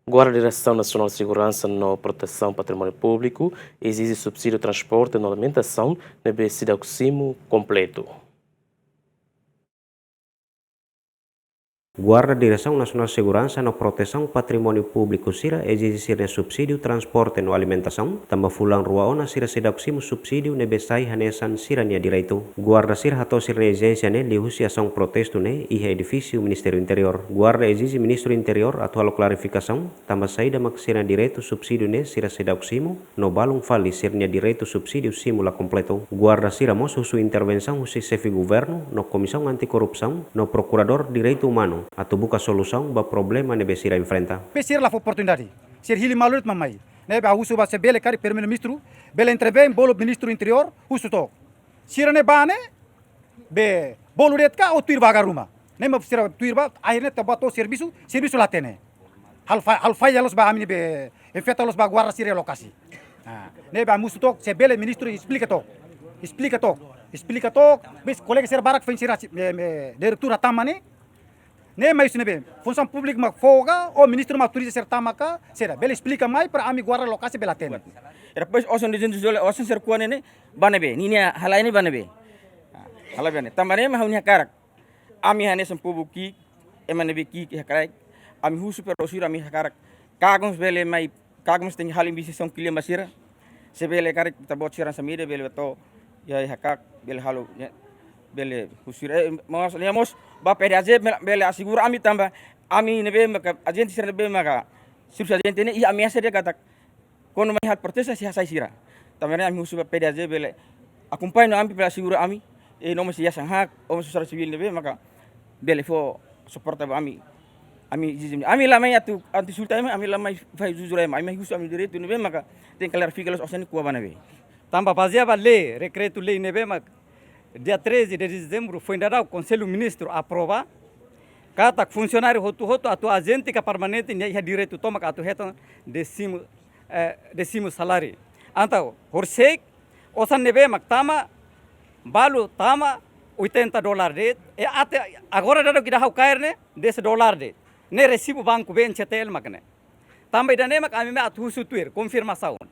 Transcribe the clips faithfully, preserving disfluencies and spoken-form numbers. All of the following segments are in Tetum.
Guarda Diresaun Nasionál Seguransa no Protesaun Patrimóniu Públiku ezije subsídiu transporte no alimentasaun ne'ebé seidauk simu kompletu. Guarda Diresaun Nasionál Seguransa no Protesaun Patrimóniu Públiku sira ezije sira-nia subsídiu transporte no alimentasaun, tanba fulan rua ona sira seidauk simu subsídiu ne'ebé sai hanesan sira-nia direitu. Guarda sira hato'o sira-nia ezijénsia ne'e liuhusi asaun protestu ne'e iha edifísiu Ministériu Interiór. Guarda ezije Ministru Interiór atu halo klarifikasaun, tanba saida mak sira-nia direitu subsídiu ne'e sira seidauk simu, no balun fali sira-nia direitu subsídiu simu la kompletu. Guarda sira mós husu intervensaun husi Xefe Governu no Komisaun Anti-Korrupsaun no Prokuradór Direitu Umanu atu buka solusaun ba problema ne'ebé sira enfrenta. Be sira la fó oportunidade. Sira hili malu de'it mak mai. Ne'ebé ha'u husu ba se bele karik Primeiru-Ministru bele intervein, bolu Ministru Interiór, husu took. Sira ne'e bá ne'e, be bolu de'it ka ou tuir ba agarruma. Ne'e mak sira tuir ba, akhirnya tau ba to'o servisu, servisu la hatene. Halo fa-, halo falla loos ba ami-nia be, enfeita loos ba guarda sira lokasi. Ah, ne'ebé ami husu took, se bele Ministru esplika took. Esplika took. Esplika took, be kolega sira barak foin sira, eh, eh, diretora tama ne'e. Ne'e mai husi ne'ebé, Funsaun Públika mak fó ka, ou Ministru mak autoriza sira tama ka, sira bele esplika mai para ami guarda lokasi bele hatene. Era pois osan dizendo zole, osan sira kuan ne'e, bá ne'ebé, ninia halai ne'e bá ne'ebé. Ah, halai bá ne'e. Tanba ne'e mak ha'u-nia hakarak. Ami hanesan povu ki'ik, ema ne'ebé ki'ik iha kraik. Ami husu para sira, ami hakarak. Kagun bele mai, kagun tenke halo investigasaun klean ba sira. Se bele karik ita-boot sira hanesan mídia bele to'o, ya, ya hakarak, bele halo, ya, bele husu sira. Eh, mós, ya, mós, ba P D A J bele, bele asegura ami tanba, ami ne'ebé maka, ajente sira ne'ebé maka, sira ajente ne'e, iha ameasa de'it katak, kuandu mai halo protesta, sei hasai sira. Tanba ne'e ami husu ba P D A J bele akompaña no ami bele asegura ami, eh, no mós yasan hak, no mós sosiedade sivíl ne'ebé maka bele fó suporta ba ami. Ami ezije, ami la mai atu, atu insulta ema, ami la mai fó jujur ema, ami mai husu ami direitu ne'ebé maka tenke klarifika loos osan ne'e kona-ba ne'ebé. Tanba bazeia ba lei, dekretu-lei ne'ebé mak dia treze de dezembro foin daudauk Konsellu Ministru aprova, katak funsionáriu hotu-hotu atu ajente ka permanente nia iha direitu tomak atu hetan décimo, eh, décimo saláriu. Entaun, horisehik, osan ne'ebé mak tama, balu tama oitenta dólar de'it, i até agora daudauk ida ha'u kaer ne'e, dez dólar de'it. Ne'e resibu banku B N C T L mak ne'e. Tanba ida-ne'e mak ami mai atu husu tuir, konfirmasaun.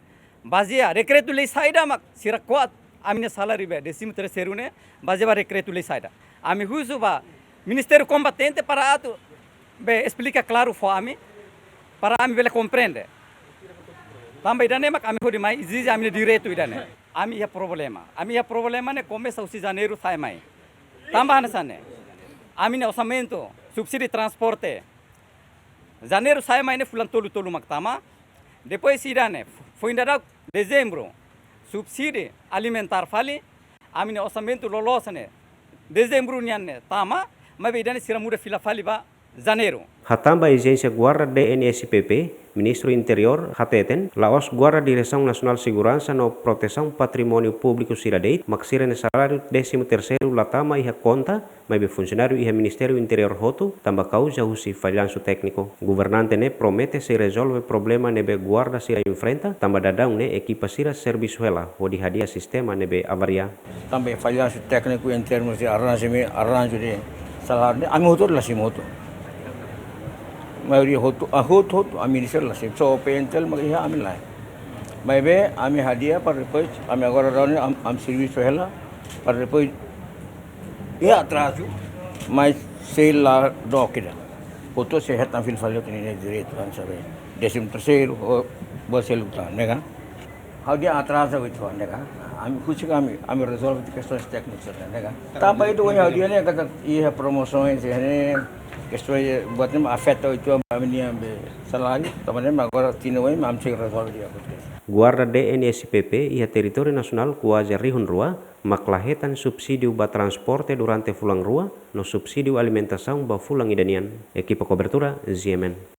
Bazeia, dekretu-lei saida mak sira ko'a ami-nia saláriu be, décimo terceiro ne'e, bazeia ba dekretu-lei saida. Ami husu ba Ministériu kompetente para atu be esplika klaru fó ami, para ami bele komprende. Tanba ida-ne'e mak ami hodi mai ezije ami-nia direitu ida-ne'e. Ami iha problema. Ami iha problema ne'e komesa husi Janeiru sa'e mai. Tanba hanesan ne'e. Ami-nia orsamentu, subsídiu transporte, Janeiru sa'e mai ne'e fulan tolu-tolu mak tama. Depois ida-ne'e, foin daudauk Dezembru, subsídiu alimentár fali, ami-nia orsamentu loloos ne'e Dezembru nian ne'e tama, maibé ida-ne'e sira muda fila fali ba Janeiru. Hatán ba ezijénsia guarda D N S P P, Ministru Interiór hateten, la'ós Guarda Diresaun Nasionál Seguransa no Protesaun Patrimóniu Públiku sira de'it, mak sira-nia saláriu décimo terceiro la tama iha konta, maibé funsionáriu iha Ministériu Interiór hotu, tanba kauza husi fallansu tékniku. Governante ne'e promete sei rezolve problema ne'ebé guarda sira enfrenta, tanba daudaun ne'e ekipa sira servisu hela hodi hadi'a sistema ne'ebé avaria. Tanba fallansu tékniku em termos de arranjame-, arranjo de saláriu ne'e, ami hotu la simu hotu. Maioria hotu, ah, hotu, hotu, ami sira la simu. Só P N T L mak iha ami lae. Maibé ami hadi'a para depois, ami agora reuni, am-, ami servisu hela, para depois iha atrazu, mas sei la dook ida. Hotu sei hetan fila fali hotu ninia direitu kan sabe. Décimo terceiro, ou buat seluk tan, ne'e ka? Ha'u dehan atrazu oituan, ne'e ka? Ami husik ami, ami rezolve kestaun tékniku sira, ne'e ka? Tanba ida ohin ha'u dehan ne'e katak iha promosaun sira ne'e, kestaun buat ne'e afeta oituan ami-nia be saláriu, tanba ne'e agora tinan oin ami sei rezolve di'ak. Guarda D N S P P iha territóriu nasionál kuaze rihun rua, mak la hetan subsídiu ba transporte durante fulan rua, no subsídiu alimentasaun ba fulan ida nian. Ekipa kobertura, Z M N.